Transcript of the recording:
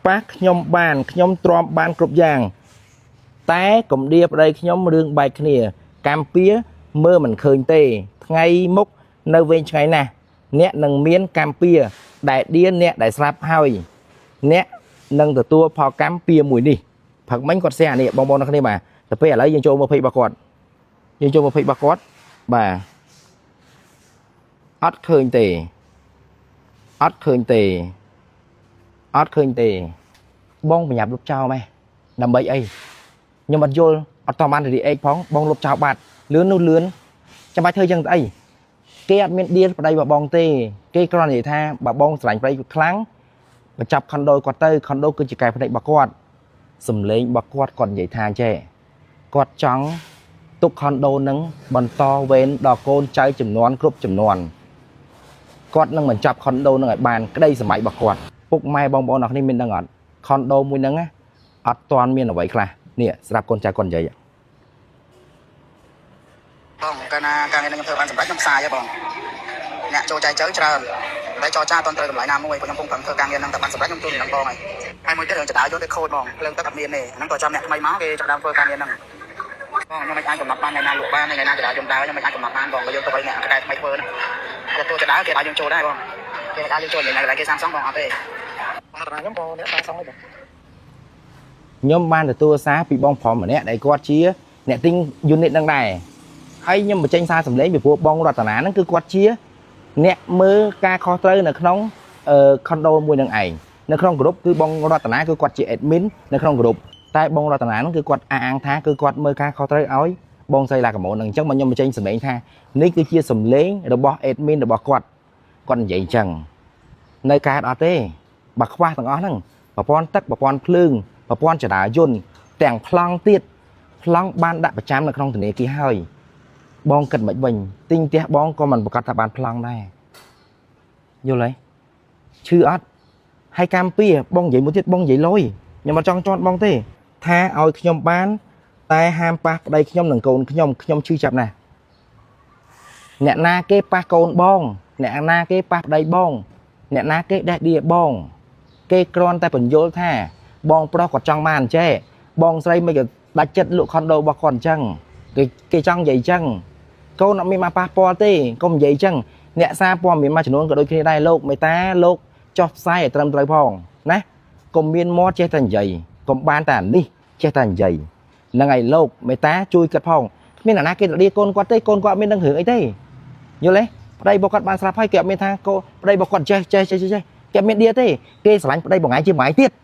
ប៉ះខ្ញុំបានខ្ញុំទ្រាំបានគ្រប់យ៉ាង តែកុំដៀប្តីខ្ញុំរឿងបែកគ្នា កម្មពៀមើលមិនឃើញទេ ថ្ងៃមុខនៅវែងឆ្ងាយណាស់អ្នកនឹងមានកម្មពៀដែលដៀអ្នកដែលស្លាប់ហើយ អ្នកនឹងទទួលផលកម្មពៀមួយនេះផឹកមិញគាត់ share នេះបងប្អូនទាំងគ្នាបាទតែពេលឥឡូវយើងចូលមក page របស់គាត់យើងចូលមក page របស់គាត់បាទអត់ឃើញទេអត់ឃើញទេអត់ឃើញទេ បងប្រញាប់លុបចោលម៉េះដើម្បីអីខ្ញុំអត់យល់អត់តបាន react ផងបងលុបចោលបាត់លឿននោះលឿនចាំបាច់ធ្វើយ៉ាងទៅអីគេអត់មានដៀលប្តីរបស់បងទេគេគ្រាន់និយាយថាបើបងស្រឡាញ់ប្តីខ្លាំងបញ្ចប់ខុនដូគាត់ទៅខុនដូគឺជាកែភ្នែករបស់គាត់សំលេងរបស់គាត់គាត់និយាយថាចេះគាត់ចង់ទុកខុនដូនឹងបន្តវេនដល់កូនចៅចំនួនគ្រប់ចំនួនគាត់នឹងបញ្ចប់ខុនដូនឹងឲ្យបានក្តីសម័យរបស់គាត់ពុកម៉ែបងប្អូនអរគ្នាមានដឹងអត់ខុនដូមួយហ្នឹងណាអត់ទាន់មានអ្វីខ្លះនេះស្រាប់កូនចៅគាត់និយាយ បងកាលណាការងារនឹងខ្ញុំធ្វើបានសម្រេចខ្ញុំផ្សាយហ៎បងអ្នកចូលចែកចើច្រើនតែចរចាអត់ត្រូវតម្លៃណាមួយព្រោះខ្ញុំកំពុងធ្វើការងារនឹងតែបានសម្រេចខ្ញុំជួយនឹងបងហើយហើយមួយទៀតរឿងចដើយន្តវាខូចបងភ្លើងទឹកអត់មានទេហ្នឹងក៏ចាំអ្នកថ្មីមកគេចាប់ដើមធ្វើការងារហ្នឹងបងខ្ញុំមិនអាចកំណត់បានថ្ងៃណាលក់បានថ្ងៃណាចដើយន្តដើរខ្ញុំមិនអាចកំណត់បានបងក៏យើងទៅឲ្យអ្នកកែថ្មីធ្វើហ្នឹងគាត់ទទួលចដើគេឲ្យយើងចូលដែរបងគេឲ្យយើងចូលថ្ងៃណាគេសាងសង់បងអត់ទេបងតាខ្ញុំក៏អ្នកសាងសង់ដែរបង ខ្ញុំបានទទួលសារពីបងប្រុសម្នាក់ដែលគាត់ជាអ្នកទិញ unit ហ្នឹងដែរហើយខ្ញុំបញ្ចេញសារសម្លេងពីព្រោះបងរតនាហ្នឹងគឺគាត់ជាអ្នកមើលការខុសត្រូវនៅក្នុងអឺ condo មួយនឹងឯងនៅក្នុងក្រុមគឺបងរតនាគឺគាត់ជា admin នៅក្នុងក្រុមតែបងរតនាហ្នឹងគឺគាត់អះអាងថាគឺគាត់មើលការខុសត្រូវឲ្យបងស្រីឡាកាម៉ូនហ្នឹងអញ្ចឹងមកខ្ញុំបញ្ចេញសម្លេងថានេះគឺជាសម្លេងរបស់ admin របស់គាត់គាត់និយាយអញ្ចឹងនៅកើតអត់ទេបើខ្វះទាំងអស់ហ្នឹងប្រព័ន្ធទឹកប្រព័ន្ធភ្លើង ប្រព័ន្ធចរាយន្តទាំងប្លង់ទៀតប្លង់បានដាក់ប្រចាំនៅក្នុងធនាគារហើយបងគិតមិនវិញទិញផ្ទះបងក៏មិនប្រកាសថាបានប្លង់ដែរយល់ហើយឈឺអត់ហើយកម្មពៀបងនិយាយមួយទៀតបងនិយាយលយខ្ញុំអត់ចង់ជន់បងទេ ថាឲ្យខ្ញុំបាន តែហាមប៉ះប្តីខ្ញុំនិងកូនខ្ញុំខ្ញុំឈឺចាប់ណាស់អ្នកណាគេប៉ះកូនបង អ្នកណាគេប៉ះប្តីបង អ្នកណាគេដេះដៀបង គេគ្រាន់តែបញ្យល់ថា បងប្រុសគាត់ចង់បានចេះបងស្រីមិនក៏ដាច់ចិត្តលក់ខុនដូរបស់គាត់អញ្ចឹងគេគេចង់និយាយអញ្ចឹងកូនអត់មានមកប៉ះពាល់ទេកុំនិយាយអញ្ចឹងអ្នកសារព័ត៌មានមួយចំនួនក៏ដូចគ្នាដែរលោកមេតាលោកចោះផ្សាយឲ្យត្រឹមត្រូវផងណាកុំមានមាត់ចេះតែនិយាយកុំបានតែអានេះចេះតែនិយាយហ្នឹងហើយលោកមេតាជួយគិតផងគ្មានអ្នកណាគេរលាកូនគាត់ទេកូនគាត់អត់មានដឹងរឿងអីទេយល់ទេប្តីរបស់គាត់បានស្រាប់ហើយគេអត់មានថាកូនប្តីរបស់គាត់ចេះចេះចេះចេះគេអត់មានដៀទេគេស្រឡាញ់ប្តីបងឯងជាមួយទៀត។